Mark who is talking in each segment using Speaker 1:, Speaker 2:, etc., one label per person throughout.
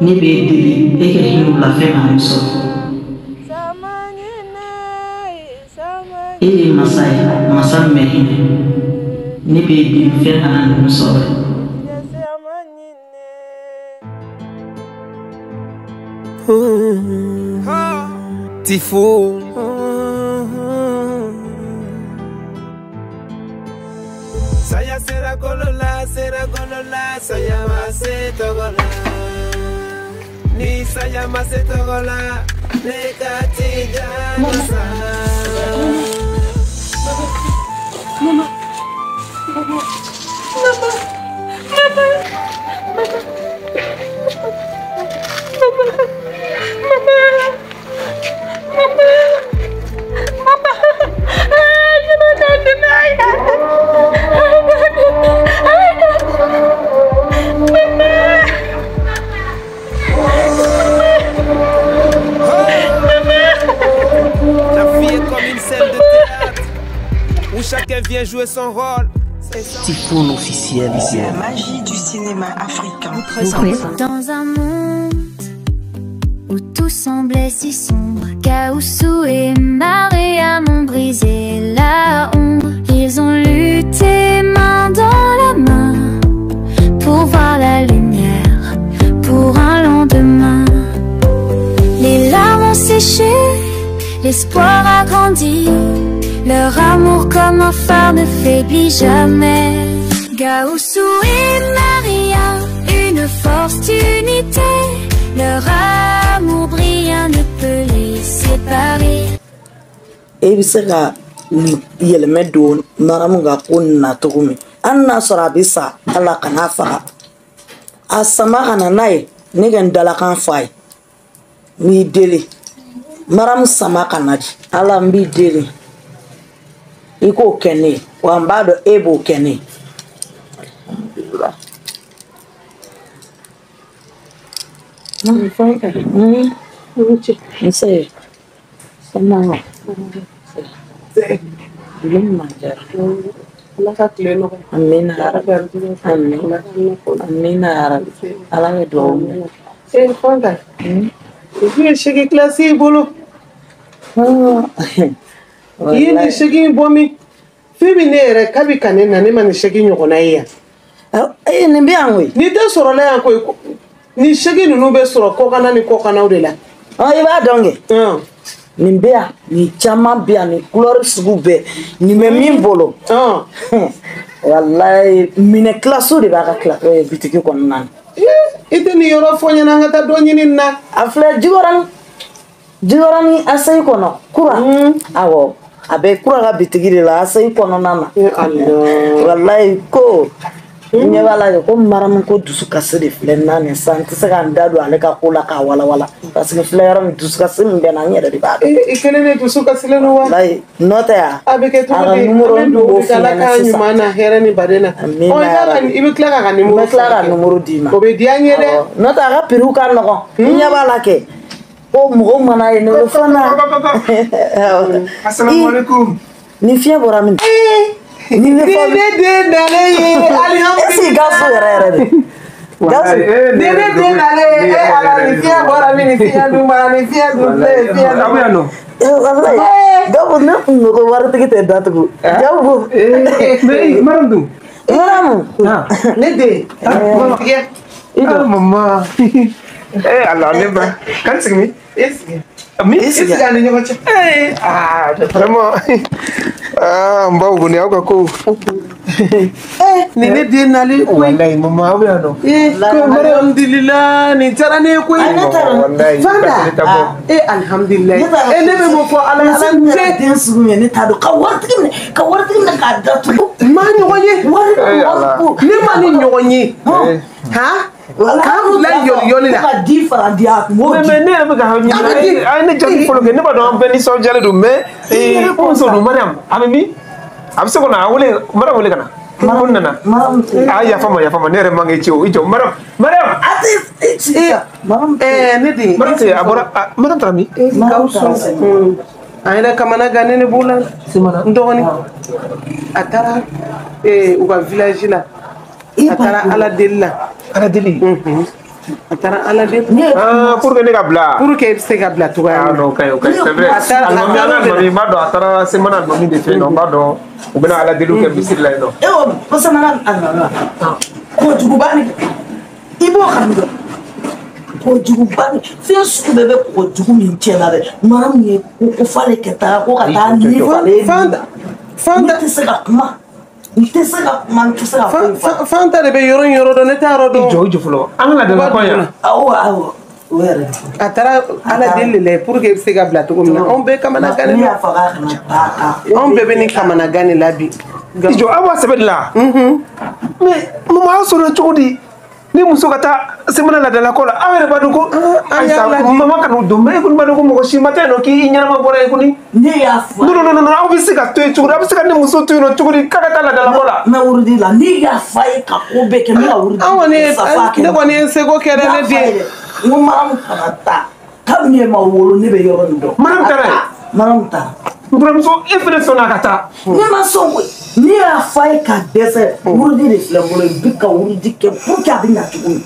Speaker 1: Ne b'e deli e ka hinɛ u la fɛn k'an sɔrɔ. E ye masa ye, masa min bɛ hinɛ. Ne b'e deli fɛn kana ninnu sɔrɔ.
Speaker 2: Tifo. Saya sera kolola, saya mase togola. Ni saya mase togola, ne katija masa.
Speaker 3: Mama, mama, mama, mama, mama, mama, mama, mama,
Speaker 2: La vie est comme une scène de théâtre où chacun vient jouer son rôle.
Speaker 4: Typhoon officiel.
Speaker 5: La magie du cinéma africain.
Speaker 6: Dans un monde où tout semblait si sombre, Gaoussou et Mariam ont brisé la ombre. Ils ont lutté main dans la main pour voir la lumière, pour un lendemain. Les larmes ont séché, l'espoir a grandi. Leur amour comme un phare ne faiblit jamais. Gaoussou et Maria, une force d'unité. Leur amour brillant ne peut les séparer.
Speaker 4: E bɛ se ka yɛlɛmɛ don Maramu ka ko na cogo min, hali n'a sɔrɔ a bɛ sa, Ala kana faga. A sama ka na n'a ye, ne ka n dalakan fɔ a ye. N b'i deli. Maramu sama ka na di. Ala n b'i deli. I k'o kɛ ne ye, wa n b'a dɔn e b'o kɛ ne ye. Nse, somɔgɔw? Dugu ɲuman jɛra.
Speaker 7: Ala ka tile nɔgɔya.
Speaker 4: Amina yarabi. Amina yarabi. Ala bɛ dugawu minɛ.
Speaker 7: Ee Fanta, i ye seegin kilasi i bolo. I ye nin seegin bɔ min? Fɛn min ne yɛrɛ kabi ka ne na ne ma nin seegin ɲɔgɔnna ye yan.
Speaker 4: Ee nin bɛ yan koyi.
Speaker 7: Nin tɛ sɔrɔla yan koyi. Nin seegin ninnu bɛ sɔrɔ kɔkanna ni kɔkannaw de la.
Speaker 4: I b'a dɔn kɛ. Nin bɛ yan, nin caman bɛ yan, nin couleur sugu bɛɛ, nin bɛ min bolo. Walayi minɛ kilasiw de b'a ka bitigi kɔnɔna na.
Speaker 7: I tɛ nin yɔrɔ fɔ n ɲɛna an ka taa dɔ ɲini nin na.
Speaker 4: A filɛ Jikɔrɔni ACI kɔnɔ kura. Awɔ, a bɛ kura ka bitigi de la ACI kɔnɔna na. Walayi ko n ɲɛ b'a la ko Maramu ko dusukasi de filɛ n na nin sisan, n tɛ se ka n da don ale ka ko la k'a walawala parce que filɛ yɔrɔ min dusukasi min bɛ n na n yɛrɛ de b'a dɔn.
Speaker 7: I kelen de dusu kasilen don wa?
Speaker 4: Walayi n'o tɛ yan.
Speaker 7: A bɛ kɛ cogo di?
Speaker 4: A ka numéro
Speaker 7: An bɛ
Speaker 4: n
Speaker 7: dugawu
Speaker 4: b'o
Speaker 7: kɛ
Speaker 4: f'i
Speaker 7: Ala
Speaker 4: ɲɛna
Speaker 7: k'a
Speaker 4: sisan.
Speaker 7: ɲuman na hɛrɛ ni baden na.
Speaker 4: Amina
Speaker 7: Ɔ i b'a ka i bɛ tila k'a ka numéro
Speaker 4: N bɛ tila ka numéro d'i ma.
Speaker 7: O bɛ diya n ye dɛ.
Speaker 4: N'o tɛ a ka prix ka nɔgɔn. N ɲɛ b'a la kɛ ko mɔgɔw mana ye ne bɛ fɔ na.
Speaker 2: Assalamu alaikum.
Speaker 4: Ni fiɲɛ bɔra min? Ni ne
Speaker 7: Ni ne den nalen ye alihamudulila.
Speaker 4: Est-ce que Gawusu yɛrɛ yɛrɛ de? Gawusu.
Speaker 7: Ni ne den nalen ye e Ala ni fiɲɛ bɔra min ni fiɲɛ dun bɔra ni fiɲɛ dun filɛ fiɲɛ dun.
Speaker 2: Aw bɛ yan nɔ.
Speaker 4: Walayi Gawusu ne kun ko ko waritigi tɛ datugu. Gawusu.
Speaker 2: Mais Maramu dun?
Speaker 4: Maramu.
Speaker 7: Ne den.
Speaker 2: Ah maman. Eh Allah ne ba. Kan sigi min?
Speaker 7: E sigi.
Speaker 2: Min?
Speaker 7: I sigi an ni ɲɔgɔn cɛ.
Speaker 2: Eh ah vraiment. Ah n baw kɔni aw ka ko.
Speaker 7: Ni ne den nalen koyi.
Speaker 2: Walayi maman aw bɛ yan nɔ.
Speaker 7: Eh alhamdulillah nin diyara ne ye koyi.
Speaker 2: Walayi.
Speaker 7: Fanta. Eh alhamdulillah. Eh ne bɛ mun fɔ Ala ye Ala
Speaker 4: N
Speaker 7: cɛ.
Speaker 4: den sugu min ye ne t'a dɔn ka waritigi minɛ ka waritigi minɛ k'a datugu.
Speaker 7: Ma ɲɔgɔn ye.
Speaker 4: Wari
Speaker 2: Ala.
Speaker 7: Ne ma ni ɲɔgɔn ye. Han? K'an bila yɔli yɔli la.
Speaker 4: Ko ka di fara di a kun b'o di.
Speaker 2: Mais ne yɛrɛ bɛ ka ɲininka.
Speaker 7: A bɛ di.
Speaker 2: A ye ne jaabi fɔlɔ kɛ ne b'a dɔn an bɛɛ nisɔndiyalen don mais muso don Mariam a bɛ min? A bɛ se ka na a wele Mariam wele ka na. Ko n nana.
Speaker 4: Maramu tɛ.
Speaker 2: Ah yafa ma yafa ma ne yɛrɛ man k'i ci o i jɔ Mariam Mariam.
Speaker 4: A tɛ Maramu tɛ.
Speaker 7: Ne den.
Speaker 2: Mariam tɛ a bɔra Mariam taara min?
Speaker 4: Maramu taara.
Speaker 7: A yɛrɛ kamana gannen de b'o la. N dɔgɔnin. A taara u ka village la. A taara Ala deli la.
Speaker 2: Ala deli.
Speaker 7: A taara Ala deli.
Speaker 2: Ah, pour que ne ka bila.
Speaker 7: Pour que e bɛ se ka bila cogoya min na.
Speaker 2: Ah non, ok, ok, c'est vrai. Alimami, an ka alimami, n b'a dɔn a taara Semana alimami de fɛ yen nɔ, n b'a dɔn u bɛna Ala deliw kɛ misiri la yen nɔ.
Speaker 4: E ko Semana alimami wa? Kojuguba ni i b'o kanu dɔn. Kojuguba ni fɛn sugu bɛɛ bɛ kojugu min cɛ la dɛ. Mara min ye ko f'ale ka taa ko ka taa ni falen. Fanta ne tɛ se ka kuma. N tɛ se ka kuma, n tɛ se ka foyi fɔ.
Speaker 7: Fanta de bɛ yɔrɔ in yɔrɔ dɔn, ne t'a yɔrɔ dɔn.
Speaker 2: I jɔ fɔlɔ. An ka laadala kɔ yan.
Speaker 4: Awɔ awɔ, o yɛrɛ.
Speaker 7: A taara Ala deli de la pour que e bɛ se ka bila cogo min na. Anw bɛɛ kamana gannen.
Speaker 4: Ne y'a fɔ k'a kana taa kan.
Speaker 7: Anw bɛɛ bɛ nin kamana gan de la bi.
Speaker 2: I jɔ, aw b'a sɛbɛn de la. Mais mun b'aw sɔrɔ cogo di? Ni muso ka taa Semana laadala kɔ la, aw yɛrɛ b'a dɔn ko ayisa mama ka n'o don, mais e kɔni b'a dɔn ko mɔgɔ si ma taa yen nɔ k'i ɲɛnama bɔra yen kɔni.
Speaker 4: Ne y'a fɔ.
Speaker 2: Non non non non, aw bɛ se ka to yen cogo di? Aw bɛ se ka ne muso to yen nɔ cogo di k'a ka taa laadala kɔ la?
Speaker 4: N bɛ wurudi la, ne y'a fɔ a ye ka ko bɛɛ kɛ, ne ka wurudi.
Speaker 7: An kɔni ye, ne kɔni ye n seko kɛ dɛ, ne den.
Speaker 4: N ko Maramu kana taa, kabini e ma wolo ne bɛ yɔrɔ min dɔn.
Speaker 2: Maramu taara yen.
Speaker 4: Maramu taara.
Speaker 2: N buramuso, e fɛnɛ sɔnna ka taa.
Speaker 4: Ne ma sɔn koyi. Ne y'a fɔ a ye ka dɛsɛ, wurudi de filɛ n bolo, n bɛ ka wurudi kɛ pour que a bɛ ɲa cogo min.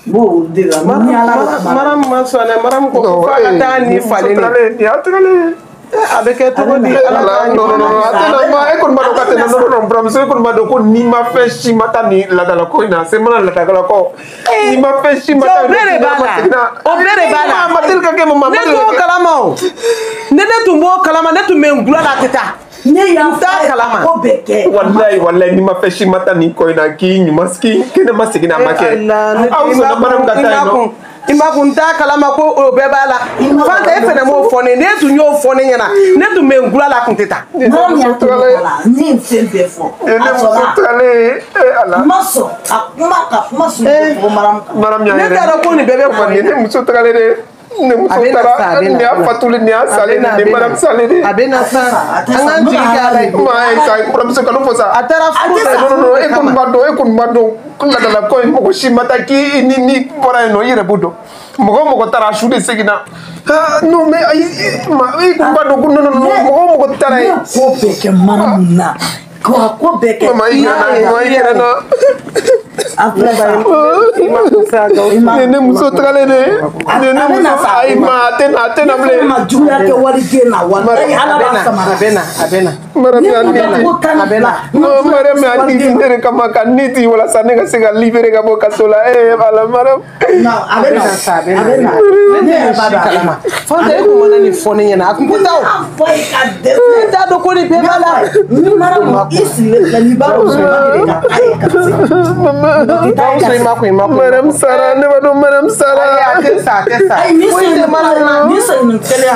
Speaker 4: N b'o wurudi de la. Ni Ala bɛ kuma.
Speaker 7: Maramu ma sɔn dɛ, Maramu ko f'a ka taa ni falen de.
Speaker 2: Nin y'a tagalen.
Speaker 7: A bɛ kɛ cogo di? Ala k'a
Speaker 2: non non non, a tɛ na, ma e kɔni b'a dɔn k'a tɛ na. Non non non, buramuso, e kɔni b'a dɔn ko n'i ma fɛn si ma taa nin laadala ko in na, Semana laadala kɔ. N'i ma fɛn si ma taa.
Speaker 7: O bɛɛ de b'a la. O bɛɛ de b'a la.
Speaker 2: A ma deli ka kɛ mama.
Speaker 7: Ne t'o kalama o. Ne tun b'o kalama, ne tun bɛ n gulɔ la, a tɛ taa.
Speaker 4: Ne y'a fɔ a ye ka ko bɛɛ kɛ.
Speaker 2: Walayi walayi, n'i ma fɛn si ma taa nin kɔ in na, k'i ɲuman k'i kɛnɛ ma segin a ma kɛ. Aw sɔnna Maramu ka taa yen nɔ.
Speaker 7: I ma kun t'a kalama ko o bɛɛ b'a la. Fanta e fɛnɛ m'o fɔ ne ye, ne tun y'o fɔ ne ɲɛna, ne tun bɛ n gulɔ la, a kun tɛ taa.
Speaker 4: Maramu y'a to ne la, ne ye fɛn bɛɛ fɔ.
Speaker 2: Ne muso tagalen, Ala.
Speaker 4: N ma sɔn ka kuma ka kuma sɔn ko Maramu kan.
Speaker 2: Maramu y'a yɛrɛ.
Speaker 7: Ne t'a dɔn ko nin bɛɛ bɛ kɔ
Speaker 2: ne. Ne muso tagalen dɛ. Ne muso taara, nin y'a fatuli, nin y'a salen, nin Maramu salen de.
Speaker 7: A bɛ na sa, an k'an jigi kɛ Ala ye.
Speaker 2: Ma ayi sa, buramuso kan'o fɔ sa.
Speaker 7: A taara furu
Speaker 2: la. Non non non, e kɔni b'a dɔn, e kɔni b'a dɔn laadala kɔ in mɔgɔ si ma taa k'i ni bɔra yen nɔ, i yɛrɛ b'o dɔn. Mɔgɔ o mɔgɔ taara, a su de seginna. Non mais ayi, e kɔni b'a dɔn ko non non non, mɔgɔ o mɔgɔ taara yen.
Speaker 4: Ne ye ko bɛɛ kɛ Maramu na. Ka ko bɛɛ kɛ.
Speaker 2: Mama i yɛrɛ na, i yɛrɛ na. Ne muso tagalen de. Ne muso ayi ma a tɛ na, a tɛ na bilen.
Speaker 4: Ne ma juguya kɛ waliden na walayi Ala b'a sama.
Speaker 7: A bɛ na, a bɛ na.
Speaker 2: Maramu y'a ni di. Maramu y'a ni di ne de kama ka ni di walasa ne ka se ka libérer ka bɔ kaso la. Ala Maramu.
Speaker 4: A bɛ na
Speaker 7: sa, a bɛ na. Ne tɛ nin si kalama. Fanta e kun mana nin fɔ ne ɲɛna, a kun tɛ taa o. Ne t'a dɔn ko nin bɛɛ b'a la.
Speaker 4: Ni Maramu i sigilen filɛ n'i b'a dɔn muso ma deli ka taa ye ka se.
Speaker 7: Gawusu i ma kun, i ma kun.
Speaker 2: Maramu sara, ne b'a dɔn Maramu sara.
Speaker 7: Ayi a tɛ sa, a tɛ sa.
Speaker 4: Ayi ni
Speaker 7: Foyi tɛ Maramu na.
Speaker 4: Ni segin kelen a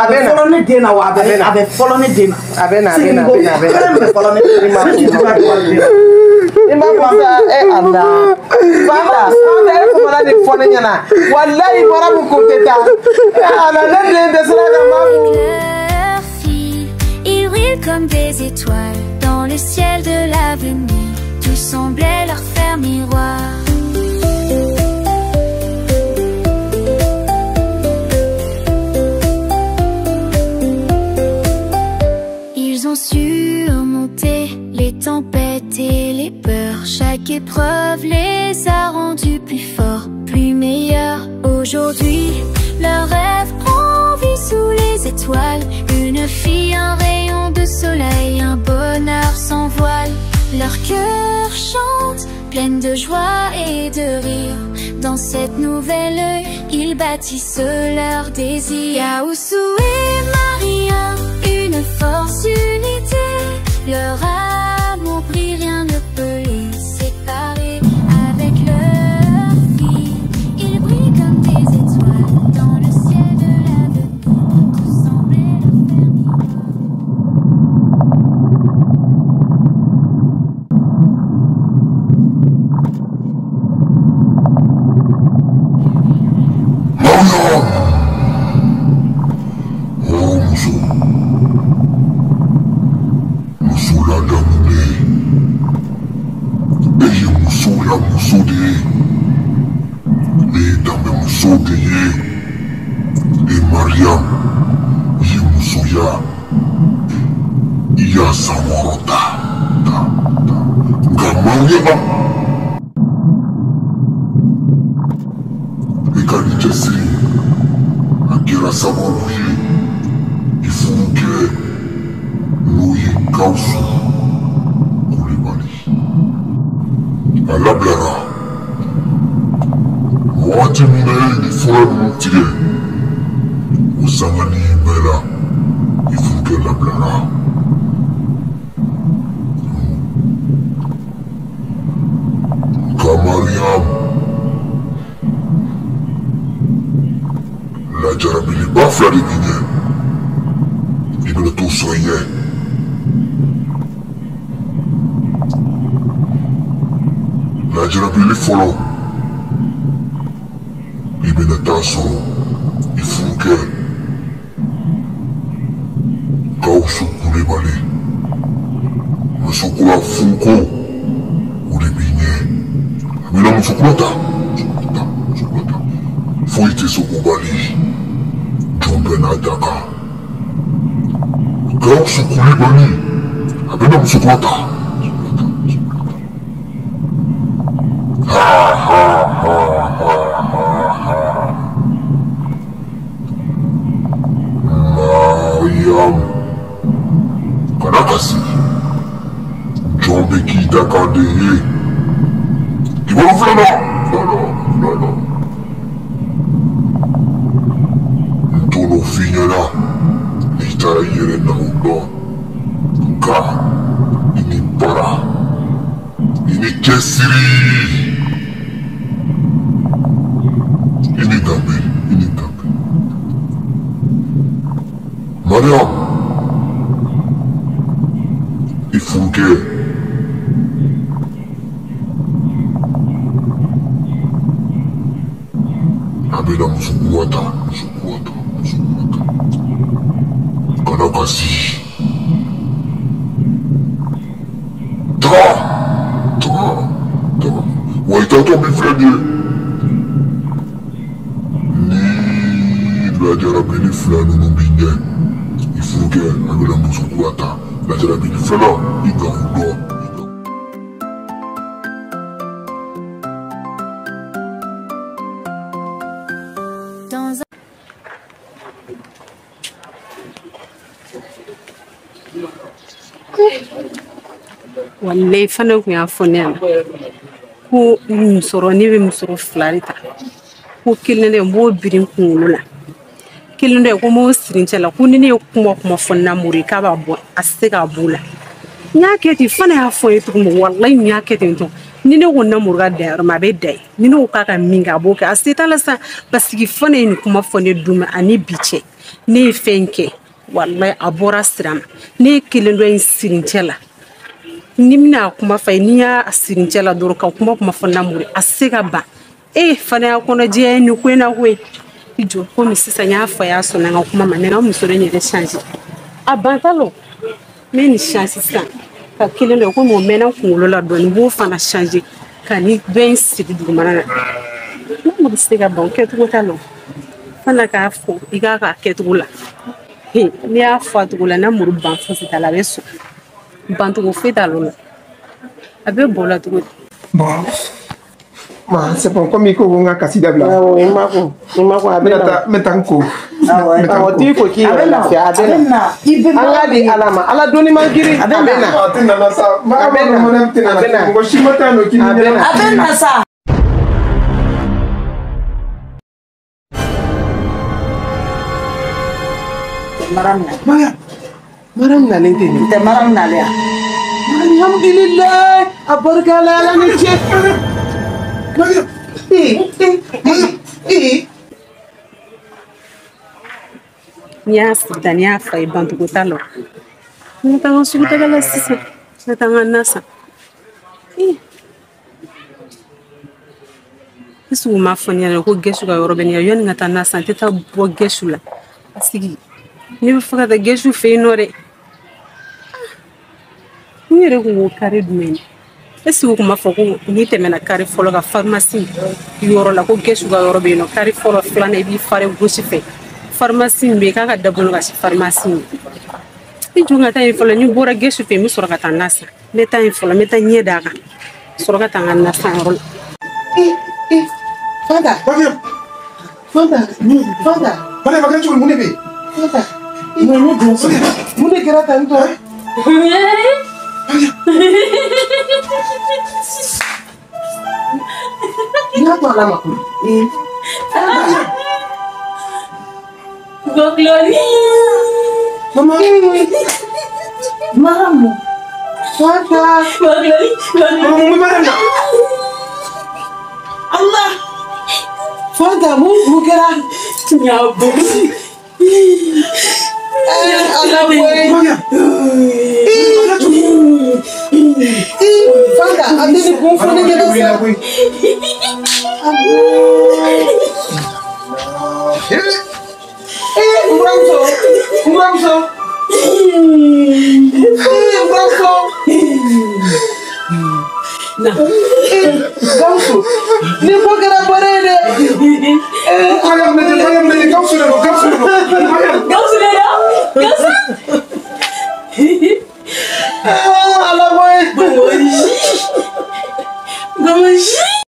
Speaker 4: bɛ fɔlɔ ne den na wa a bɛ fɔlɔ ne den na.
Speaker 7: A bɛ na, a bɛ na, a bɛ na, a bɛ na.
Speaker 4: Kelen bɛ fɔlɔ ne den na. Ne tɛ juguya kɛ waliden na.
Speaker 7: I ma kun sa, Ala. Fanta, Fanta e kun mana nin fɔ ne ɲɛna. Walayi Maramu kun tɛ taa. Ala ne den dɛsɛra ka ma.
Speaker 6: Leur fille, ils brillent comme des étoiles dans le ciel de l'avenir. Tout semblait leur faire miroir. Ils ont surmonté les tempêtes et les peurs. Chaque épreuve les a rendus plus forts, plus meilleurs. Aujourd'hui, leur rêve prend vie sous les étoiles. Une fille, un rayon de soleil, un bonheur sans voile. Leur cœur chante, pleine de joie et de rire. Dans cette nouvelle œil, ils bâtissent leur désir. Gaoussou et Maria, une force unité. Leur amour brille, rien ne peut les séparer. Avec leur fille, ils brillent comme des étoiles dans le ciel de l'avenir. Tout semblait leur faire miroir.
Speaker 8: Muso de ye, ne ye danbemuso de ye. E Mariam, i ye musoya, i y'a sankɔrɔta. Nka Mariam. ni cɛsiri a kɛra sababu ye i furukɛ n'o ye Gawusu Kulibali a labilara wagati min na e ye nin fura ninnu tigɛ o sanganin bɛɛ la i furukɛ labilara. Nka Mariam lajarabiliba fila de b'i ɲɛ i bɛna t'o sɔrɔ i ɲɛ. Lajarabili fɔlɔ i bɛna taa sɔrɔ i furukɛ Gawusu Kulibali musokura furuko o de b'i ɲɛ a bɛna musokura ta musokura ta foyi tɛ se k'o bali jɔn bɛɛ n'a da kan Gawusu Kulibali a bɛna musokura ta ha ha ha ha ha ha Mariam kana kasi jɔn bɛ k'i da kan de ye kibaru filanan n t'o n'o f'i ɲɛna n'i taara i yɛrɛ na o dɔn nka i ni baara i ni cɛsiri i ni danbe Mariam i furukɛ a bɛna musokura ta kana kasi taga wa i taatɔ min filɛ nin ye ni lajarabili fila ninnu b'i ɲɛ i furukɛ a bɛna musokura ta lajarabili filanan i ka o dɔn.
Speaker 3: Wallahi fana kun y'a fɔ ne ɲɛna ko musɔrɔ ne bɛ musɔrɔ fila de ta ko kelen dɔ n b'o biri n kunkolo la kelen dɔ ko n b'o siri n cɛ la ko ni ne ye kuma fɔ Namori k'a b'a bɔ a tɛ se k'a b'o la n y'a kɛ ten fana y'a fɔ n ye cogo min wallahi n y'a kɛ ten tɔ ni ne ko Namori ka dan yɔrɔ min a bɛ dan yen ni ne ko k'a ka min kɛ a b'o kɛ a se t'a la sa parce que fana ye nin kuma fɔ ne don min ani bi cɛ ne ye fɛn kɛ wallahi a bɔra sira ma ne ye kelen dɔ in siri n cɛ la ni bɛna kuma fɔ ye n'i y'a siri n cɛ la dɔrɔn ka kuma fɔ Namori a tɛ se ka ban e fana y'a kɔnɔjɛya ye nin ko in na koyi i jɔ komi sisan n y'a fɔ a y'a sɔnna n ka kuma ma mɛ n ka muso in yɛrɛ change a ban ta lɔ n bɛ nin change sisan ka kelen dɔ komi o mɛnna n kunkolo la dɔɔnin n b'o fana change ka ni dɔ in siri dugumana na Namori tɛ se ka ban o kɛcogo t'a lɔ fana k'a fɔ i k'a k'a kɛcogo la n'i y'a fɔ a cogo la Namori ban fosi t'a la a bɛ sɔn bancogo foyi t'a la a bɛ bɔ la cogo di.
Speaker 2: Bon, c'est bon comme i ko ko n ka kasi dabila.
Speaker 7: Awɔ i ma ko a bɛ na
Speaker 2: n bɛ taa n ko.
Speaker 7: Awɔ t'i ko k'i yɛrɛ lafiya a bɛ na an k'a di Ala ma Ala donni man girin a bɛ na.
Speaker 2: A tɛ nana sa a bɛ na a bɛ na mɔgɔ si ma taa nɔ k'i ni ɲɛna.
Speaker 4: A bɛ na sa. Maram
Speaker 7: Maram nalen tɛ nin.
Speaker 4: Tɛ Maram nalen ya.
Speaker 7: Alhamdulilayi a barika la Ala ni ce.
Speaker 3: N'i y'a sigi tan n'i y'a fa ye bancogo t'a la n bɛ taa n ka sugu taga la sisan n bɛ taa n ka na san. Est-ce que u m'a fɔ ne ɲɛna ko gɛsu ka yɔrɔ bɛ ne yanni n ka taa na san n tɛ taa bɔ gɛsu la parce que ne bɛ fɛ ka taa gɛsu fɛ yen nɔ dɛ. N yɛrɛ kun ko kare jumɛn est-ce que u kun b'a fɔ ko n'i tɛmɛna kare fɔlɔ kan pharmacie yɔrɔ la ko gɛsu ka yɔrɔ bɛ yen nɔ kare fɔlɔ filanan i b'i fare gosi fɛ pharmacie min bɛ yen k'a ka dabolo ka se pharmacie ma i jɔ ka taa yen fɔlɔ ni bɔra gɛsu fɛ n bɛ sɔrɔ ka taa na san n bɛ taa yen fɔlɔ n bɛ taa ɲɛ d'a kan sɔrɔ ka taa n ka na san yɔrɔ la.
Speaker 7: Fanta. Fanta, Fanta.
Speaker 2: Mariam, a kɛra cogo di? Mun de bɛ yen?
Speaker 7: Fanta. Mun de kɛra tan tɔ? I y'a to Ala ma koyi.
Speaker 3: Gogloni.
Speaker 7: Maman.
Speaker 4: Maramu.
Speaker 7: Fanta.
Speaker 3: Gogloni.
Speaker 2: Maman, mun bɛ Mariam na?
Speaker 7: Allah. Fanta, mun kɛra?
Speaker 3: Ɲabo.
Speaker 7: Ala koyi.
Speaker 2: Mariam.
Speaker 7: Fanta, a tɛ nin kun fɔ ne ɲɛna sa. N buramuso, n buramuso. N buramuso. Gawusu, ni ko kɛra